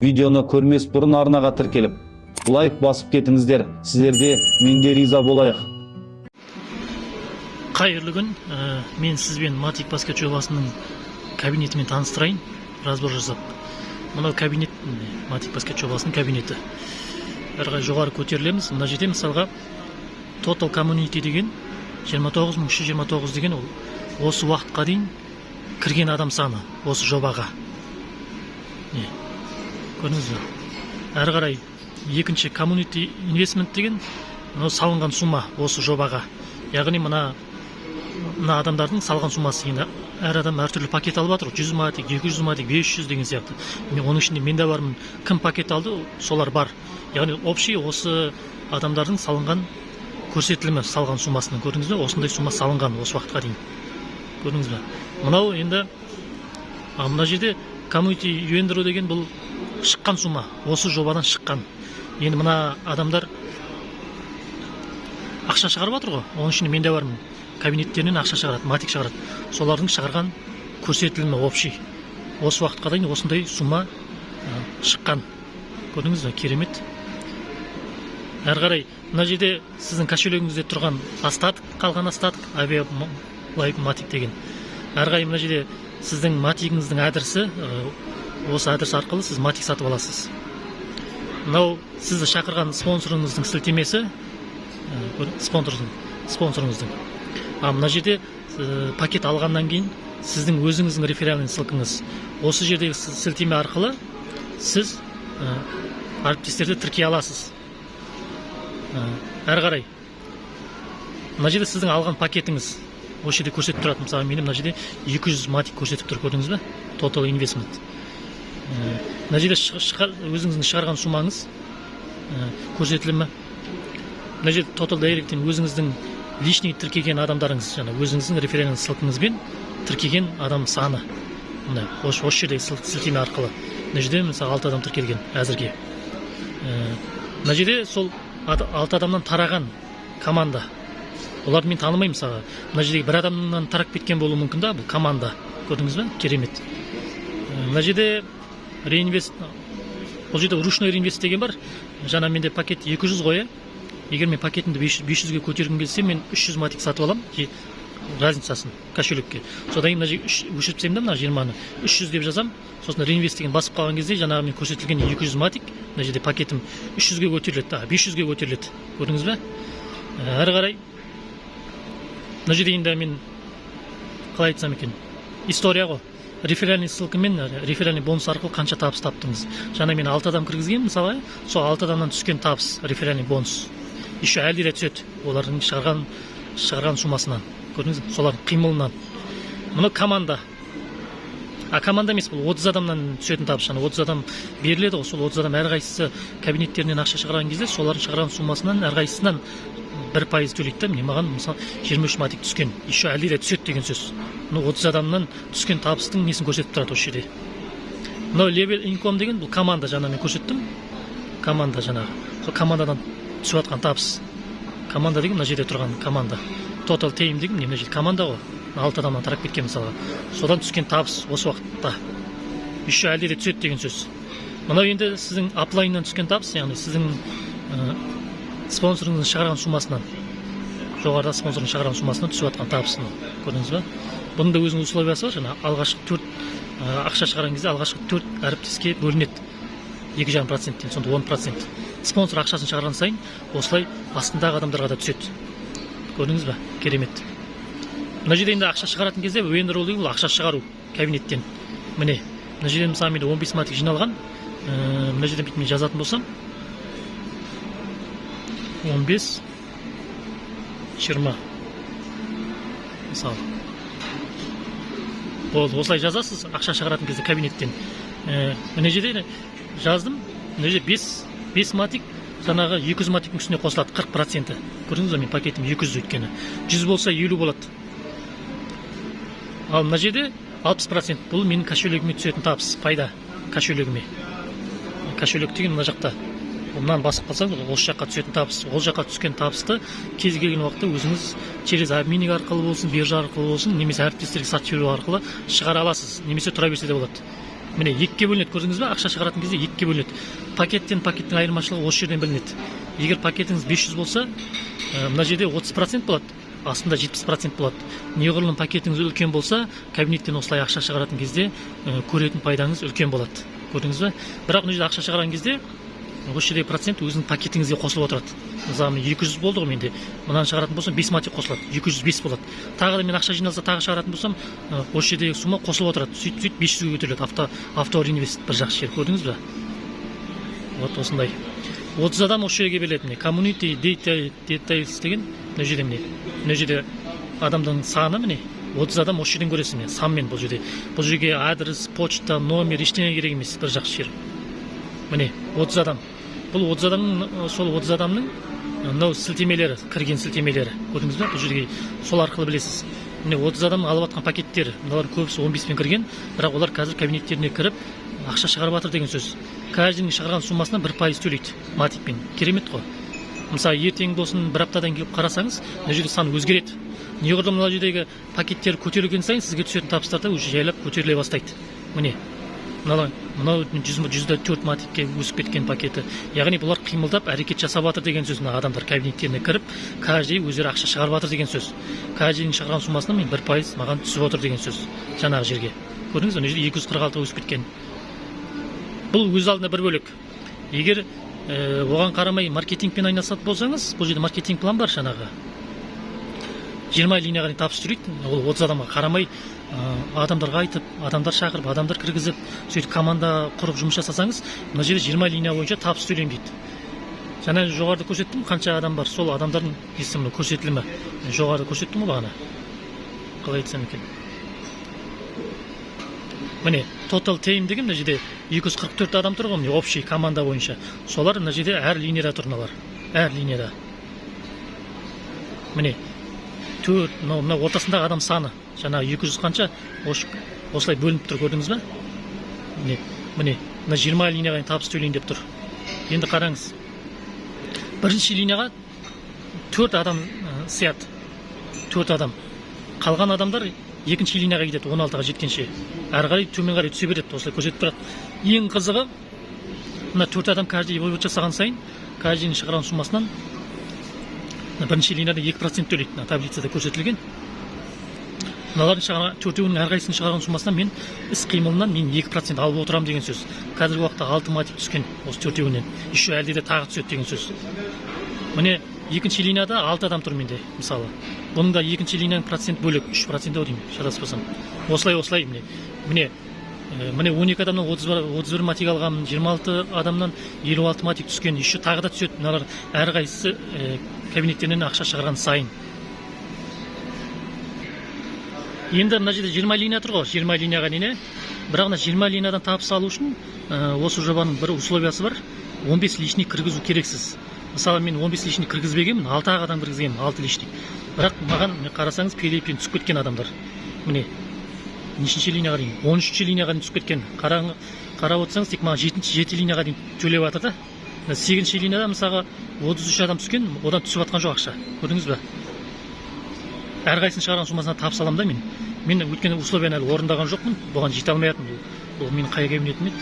Видеоны көрмес бұрын арнаға тіркеліп, лайк басып кетіңіздер. Сіздер де, мен де риза болайық. Қайырлы күн. Мен сізбен Матик Баскет жобасының кабинетімен таныстырайын, разбор жасап. Мынау кабинет, міне, Матик Баскет жобасының кабинеті. Әрі қарай жоғары көтерілеміз. Мына жерде, мысалға, Total Community деген 29 329 деген, ол осы уақытқа дейін кірген адам саны осы жобаға. Не, көрдіңіз бе? Әрі қарай екінші Community Investment деген мынау салынған сумма осы жобаға, яғни мына адамдардың салған суммасы. Енді әр адам әртүрлі пакет алып жатыр ғой: 100 матик, 200 матик, 500 деген сияқты. Мен, оның ішінде мен де бармын. Кім пакет алды, солар бар. Яғни общий осы адамдардың салынған көрсетілімі, салған суммасының. Көрдіңіз бе? Осындай сумма салынған осы уақытқа дейін, көрдіңіз бе? Мынау енді, мына жерде Community Withdraw деген, бұл шыққан сумма, осы жобадан шыққан. Енді мына адамдар ақша шығарып жатыр ғой, оның ішінде мен де бармын. Кабинеттерінен ақша шығарады, матик шығарады. Солардың шығарған көрсетілімі, общий осы уақытқа дейін осындай сумма шыққан. Көрдіңіз бе? Керемет. Әрі қарай мына жерде сіздің кошелегіңізде тұрған остаток, қалған остаток, авиа лайк матик деген. Әрі қарай мына жерде сіздің матигіңіздің адресі, осы адрес арқылы сіз матик сатып аласыз. Мынау сізді шақырған спонсорыңыздың сілтемесі, спонсорыңыздың. А мына жерде пакет алғаннан кейін сіздің өзіңіздің реферальный ссылкаңыз. Осы жердегі сілтеме арқылы сіз әріптестерді тіркей аласыз. Әрі қарай мына жерде сіздің алған пакетіңіз осы жерде көрсетіп тұрады. Мысалы, менде мына жерде 200 матик көрсетіп тұр, көрдіңіз бе? Total investment. Мына жерде өзіңіздің шығарған суммаңыз көрсетілімі. Мына жерде Total Direct-тен өзіңіздің личный тіркеген адамдарыңыз, жаңа өзіңіздің реферальный ссылкаңызбен тіркеген адам саны. Мына осы жердегі сілтеме арқылы мына жерде, мысалы, алты адам тіркелген әзірге. Мына жерде сол алты адамнан тараған команда. Оларды мен танымаймын. Мысалға, мына жердегі бір адамнан тарап кеткен болуы мүмкін да бұл команда. Көрдіңіз бе? Керемет. Мына жерде реинвест, бұл жерде ручной реинвест деген бар. Жаңа менде пакет 200 ғой, иә. Егер мен пакетімді 500-ге көтергім келсе, мен 300 матик сатып аламын, разницасын кошелекке. Содан кейін мына жерге өшіріп тастаймын да, мына 20-ны 300 деп жазамын. Сосын реинвест деген басып қалған кезде жаңағы мен көрсетілген 200 матик, мына жерде пакетім 300-ге көтеріледі, 500-ге көтеріледі. Көрдіңіз бе? Әрі қарай мына жерде енді мен қалай айтсам екен, история ғой. Реферальный ссылкамен, реферальный бонус арқылы қанша табыс таптыңыз? Жаңа мен алты адам кіргізгенмін, мысалы, иә. Сол алты адамнан түскен табыс, реферальный бонус еще әлде де түседі олардың шығарған суммасынан. Көрдіңіз бе? Солардың қимылынан. Мынау команда, а команда емес, бұл 30 адамнан түсетін табыс. Жаңа 30 адам беріледі ғой, сол 30 адам әрқайсысы кабинеттерінен ақша шығарған кезде солардың шығарған суммасынан әрқайсысынан 1% төлейді да. Міне, маған, мысалы, 23 матик түскен, еще әлде де түседі деген сөз. Мынау 30 адамнан түскен табыстың несін көрсетіп тұрады осы жерде. Мынау level income деген, бұл команда, жаңа мен көрсеттім команда. Жаңағы сол командадан түсіп жатқан табыс. Команда деген мына жерде тұрған команда. Total team деген, міне, мына жерде команда ғой, алты адамнан тарап кеткен, мысалға. Содан түскен табыс осы уақытта еще әлде де түседі деген сөз. Мынау енді сіздің аплайннан түскен табыс, яғни сіздің спонсорыңыздың шығарған суммасынан, жоғарыда спонсордың шығарған суммасынан түсіп жатқан табыс мынау. Көрдіңіз ба? Бұның да өзінің условиясы бар. Жаңа алғашқы төрт, ақша шығарған кезде алғашқы төрт әріптеске бөлінеді 2,5%-тен, сонда 10%. Спонсор ақшасын шығарған сайын осылай астындағы адамдарға да түседі. Көрдіңіз ба? Керемет. Мына жерде енді ақша шығаратын кезде withdraw деген, бұл ақша шығару кабинеттен. Міне, мына жерде, мысалы, менде 15 матик жиналған. Мына жерден бүйтіп мен жазатын болсам, 15 20, мысалы, болды. Осылай жазасыз ақша шығаратын кезде кабинеттен. Мына жерде жаздым, мына жерде 5 матик жаңағы 200 матиктің үстіне қосылады 40%-і. Көрдіңіз ба? Мен пакетім 200, өйткені 100 болса, 50 болады. Ал мына жерде 60%, бұл менің кошелегіме түсетін табыс, пайда кошелегіме. Кошелек деген мына жақта. Мынаны басып қалсаңыз, осы жаққа түсетін табыс. Ол жаққа түскен табысты кез келген уақытта өзіңіз через обменник арқылы болсын, биржа арқылы болсын, немесе әріптестерге сатып жіберу арқылы шығара аласыз, немесе тұра берсе де болады. Міне, екіге бөлінеді, көрдіңіз ба? Ақша шығаратын кезде екіге бөлінеді. Пакеттен пакеттің айырмашылығы осы жерден білінеді. Егер пакетіңіз 500 болса, мына жерде 30% болады, астында 70% болады. Неғұрлым пакетіңіз үлкен болса, кабинеттен осылай ақша шығаратын кезде көретін пайдаңыз үлкен болады. Көрдіңіз бе? Бірақ мына жерде ақша шығарған кезде осы жердегі процент өзінің пакетіңізге қосылып отырады. Мысалы, міне, 200 болды ғой менде. Мынаны шығаратын болсам, 5 матик қосылады, 205 болады. Тағы да мен ақша жиналса, тағы шығаратын болсам, осы жердегі сумма қосылып отырады. Сөйтіп сөйтіп 500-ге көтеріледі. Авто реинвест бір жақсы жер, көрдіңіз бе? Вот осындай. 30 адам осы жерге беріледі, міне. Community Details деген мына жерде, міне. Мына жерде адамдың саны, міне. 30 адам осы жерден көресіз, міне, санмен бұл жерде. Бұл жерге адрес, почта, номер, ештеңе керек емес, бір жақсы жер. Міне, 30 адам. Бұл 30 адамның, сол 30 адамның мынау сілтемелері, кірген сілтемелері. Көрдіңіз бе? Бұл жерге сол арқылы білесіз. Міне, 30 адамның алып жатқан пакеттері. Мыналардың көбісі 15-пен кірген, бірақ олар қазір кабинеттеріне кіріп ақша шығарып жатыр деген сөз. Каждыйның шығарған суммасынан 1% төлейді матикпен. Керемет қой. Мысалы, ертең болсын, бір аптадан келіп қарасаңыз, мына жерде сан өзгереді. Неғұрлым мына жердегі пакеттер көтерілген сайын, сізге түсетін табыстар да уже жайлап көтеріле бастайды. Міне, мынау 104 матикке өсіп кеткен пакеті. Яғни бұлар қимылдап, әрекет жасап жатыр деген сөз. Мына адамдар кабинеттеріне кіріп, каждый өздері ақша шығарып жатыр деген сөз. Каждыйның шығарған суммасынан мен 1% маған түсіп отыр деген сөз жаңағы жерге. Көрдіңіз бе, мына жерде 246 өсіп кеткен. Бұл өз алдына бір бөлек. Егер оған қарамай маркетингпен айналысатын болсаңыз, бұл жерде маркетинг план бар, жаңағы 20 линияға дейін табыс төлейді. Ол 30 адамға қарамай, адамдарға айтып, адамдар шақырып, адамдар кіргізіп, сөйтіп команда құрып жұмыс жасасаңыз, мына жерде 20 линия бойынша табыс төлеймін дейді. Жаңа жоғарыда көрсеттім, қанша адам бар, сол адамдардың есімі көрсетілімі. Жоғарыда көрсеттім ғой бағана. Қалай айтсам екен? Міне, total team деген мына жерде 244 адам тұр ғой, міне, общий команда бойынша. Солар мына жерде әр линияда тұр мыналар. Әр линияда. Міне, төрт, мынау мына ортасындағы адам саны. Жаңағы 200 қанша, осылай бөлініп тұр, көрдіңіз бе? Міне, міне, мына 20 линияға дейін табыс төлейін деп тұр. Енді қараңыз. Бірінші линияға төрт адам сияды. Төрт адам. Қалған адамдар екінші линияға кетеді 16-ға жеткенше. Әрі қарай төмен қарай түсе береді, осылай көрсетіп тұрады. Ең қызығы, мына төрт адам каждый вывод жасаған сайын, каждыйның шығарған суммасынан мына бірінші линияда 2% төлейді. Мына таблицада көрсетілген. Мыналардың шығарған, төртеуінің әрқайсысының шығарған суммасынан мен іс қимылынан мен 2% алып отырамын деген сөз. Қазіргі уақытта 6 матик түскен осы төртеуінен. Еще әлде де тағы түседі деген сөз. Міне, екінші линияда 6 адам тұр менде, мысалы. Бұның да екінші линияның процент бөлек, 3% ау деймін, шатаспасам. Осылай, осылай, міне. Міне, міне, 12 адамнан 31, 31 матик алғанмын, 26 адамнан 56 матик түскен, еще тағы да түседі. Мыналар әрқайсысы кабинеттерінен ақша шығарған сайын. Енді мына жерде 20 линия тұр ғой, 20 линияға дейін. Бірақ мына 20 линиядан табыс алу үшін осы жобаның бір условиясы бар. 15 личник кіргізу керексіз. Мысалы, мен 15 личник кіргізбегенмін, 6 ақ адам кіргізгенмін, 6 личник. Бірақ маған, міне, қарасаңыз, перелиппен түсіп кеткен адамдар. Міне, нешінші линияға дейін? 13-ші линияға дейін түсіп кеткен. Қарап отырсаңыз, тек маған жетінші линияға дейін төлеп жатыр да. Мына 8-ші линияда мысалға 33 адам түскен, одан түсіп жатқан жоқ ақша. Көрдіңіз бе? Әрқайсысын шығарған суммасына табыс аламын да мен. Мен өйткені условияны әлі орындаған жоқпын, бұған жете алмай жатырмын. Бұл менің қай кабинетім еді?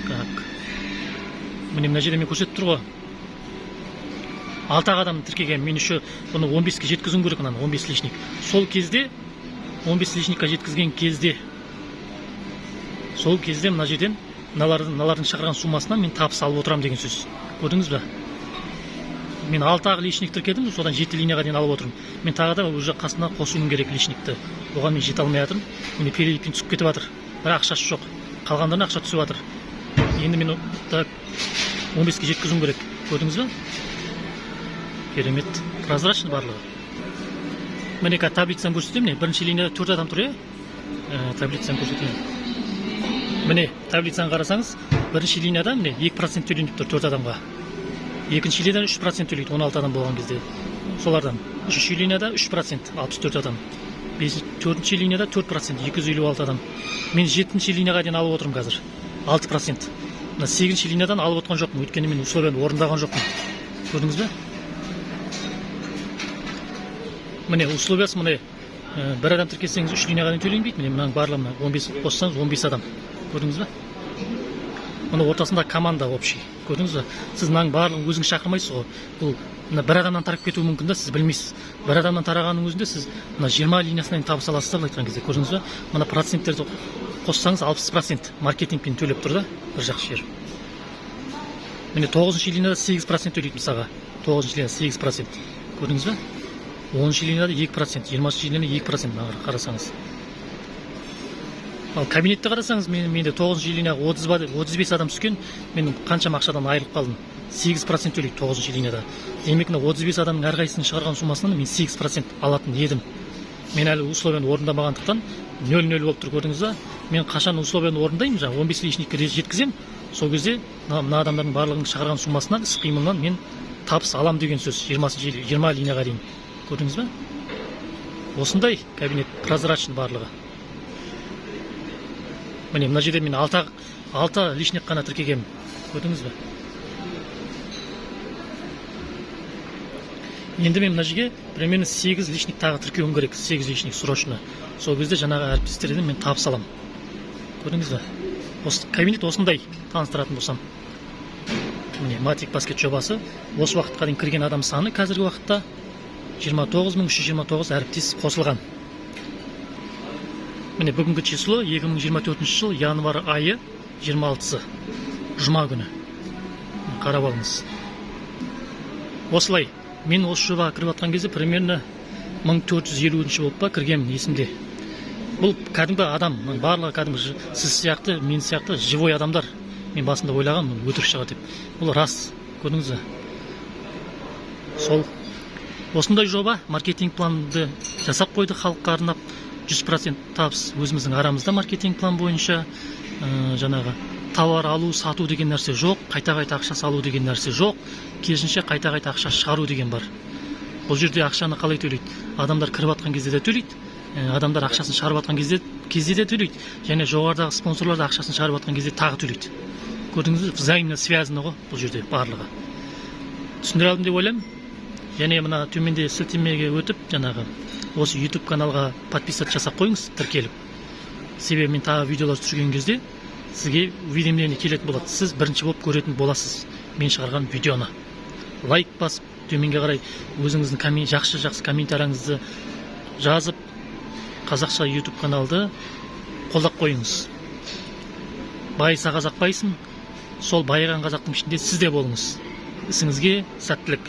Так. Міне, мына жерде мен көрсетіп тұр ғой. 6 ақ адам тіркеген. Мен еще бұны 15-ке жеткізуім керек мынаны, 15 личник. Сол кезде 15 личникқа жеткізген кезде, сол кезде мына жерден мыналардың шығарған суммасынан мен табыс алып отырамын деген сөз. Көрдіңіз бе? Мен 6 ақ личник тіркедім, содан 7 линияға дейін алып отырмын. Мен тағы да уже қасына қосуым керек личникті. Оған мен жете алмай жатырмын. Міне, перелиппен түсіп кетіп жатыр. Бірақ ақшасы жоқ. Қалғандарына ақша түсіп жатыр. Енді мен так 15-ке жеткізуім керек. Көрдіңіз бе? Керемет. Прозрачный барлығы. Міне, қазір таблицаны көрсетемін. Міне, бірінші линияда 4 адам тұр, иә? Таблицаны көрсетейін. Міне, таблицаны қарасаңыз, бірінші линияда, міне, 2% төленіп тұр 4 адамға. Екінші линиядан 3% төлейді, 16 адам болған кезде. Солардан. Үшінші линияда 3%, 64 адам. Төртінші линияда 4%, 256 адам. Мен жетінші линияға дейін алып отырмын қазір. 6%. Мына сегізінші линиядан алып отқан жоқпын, өйткені мен условияны орындаған жоқпын. Көрдіңіз бе? Міне, условиясы міне, бір адам тіркелсеңіз, 3 линияға дейін төленбейді. Міне, мынаның барлығы, мына 15 қоссаңыз, 15 адам. Көрдіңіз ба? Мұны ортасында команда общий. Көрдіңіз ба? Сіз мынаның барлығын өзіңіз шақырмайсыз ғой. Бұл мына бір адамнан тарап кетуі мүмкін да, сіз білмейсіз. Бір адамнан тарағанның өзінде сіз мына 20 линиясынан табыс аласыз да, былай айтқан кезде. Көрдіңіз ба? Мына проценттерді қоссаңыз, 60% маркетингпен төлеп тұр да, бір жақсы жері. Міне, тоғызыншы линияда 8% төлейді мысалға. Тоғызыншы линияда 8%. Көрдіңіз ба? 10-шы линияда 2%, 20-шы линияда 2%, мына қарасаңыз. Ал кабинетте қарасаңыз, менде тоғызыншы линияға 30 ба, 35 адам түскен, мен қаншама ақшадан айырылып қалдым. 8% төлейді тоғызыншы линияда. Демек, мына 35 адамның әрқайсысының шығарған суммасынан мен 8% алатын едім. Мен әлі условияны орындамағандықтан, 0-0 болып тұр, көрдіңіз ба? Мен қашан условияны орындаймын, жаңағы 15 личникке жеткіземін, сол кезде мына адамдардың барлығының шығарған суммасынан, іс қимылынан мен табыс алам деген сөз, 20 линияға дейін. Көрдіңіз ба? Осындай кабинет, прозрачный барлығы. Міне, мына жерде мен алты личник қана тіркегенмін. Көрдіңіз бе? Енді мен мына жерге примерно 8 личник тағы тіркеуім керек, 8 личник срочно. Сол кезде жаңағы әріптестерден мен табыс аламын. Көрдіңіз бе? Осы кабинет осындай, таныстыратын болсам. Міне, Матик Баскет жобасы. Осы уақытқа дейін кірген адам саны қазіргі уақытта 29 329 әріптес қосылған. Міне, бүгінгі число 2024 жыл январь айы 26-сы, жұма күні. Қарап алыңыз. Осылай, мен осы жобаға кіріп жатқан кезде примерно 1450 болып па кіргенмін, есімде. Бұл кәдімгі адам, мынаның барлығы кәдімгі сіз сияқты, мен сияқты живой адамдар. Мен басында ойлағанмын, өтірік шығар деп. Бұл рас, көрдіңіз бе? Сол осындай жоба, маркетинг планды жасап қойды халыққа арнап. 100% табыс өзіміздің арамызда маркетинг план бойынша, жаңағы тауар алу, сату деген нәрсе жоқ, қайта-қайта ақша салу деген нәрсе жоқ, керісінше қайта-қайта ақша шығару деген бар. Бұл жерде ақшаны қалай төлейді? Адамдар кіріп жатқан кезде де төлейді, адамдар ақшасын шығарып жатқан кезде де төлейді, және жоғарыдағы спонсорлар да ақшасын шығарып жатқан кезде тағы төлейді. Көрдіңіз бе? Взаимно связано ғой бұл жерде барлығы. Түсіндіре алдым деп ойлаймын. Және мына төменде сілтемеге өтіп, жаңағы осы YouTube каналға подписаться жасап қойыңыз, тіркеліп. Себебі мен тағы видеолар түсірген кезде сізге уведомление келетін болады. Сіз бірінші болып көретін боласыз мен шығарған видеоны. Лайк басып, төменге қарай өзіңіздің жақсы-жақсы комментарияңызды жазып, қазақша YouTube каналды қолдап қойыңыз. Байыса қазақ байысын, сол байыған қазақтың ішінде сіз де болыңыз. Ісіңізге сәттілік.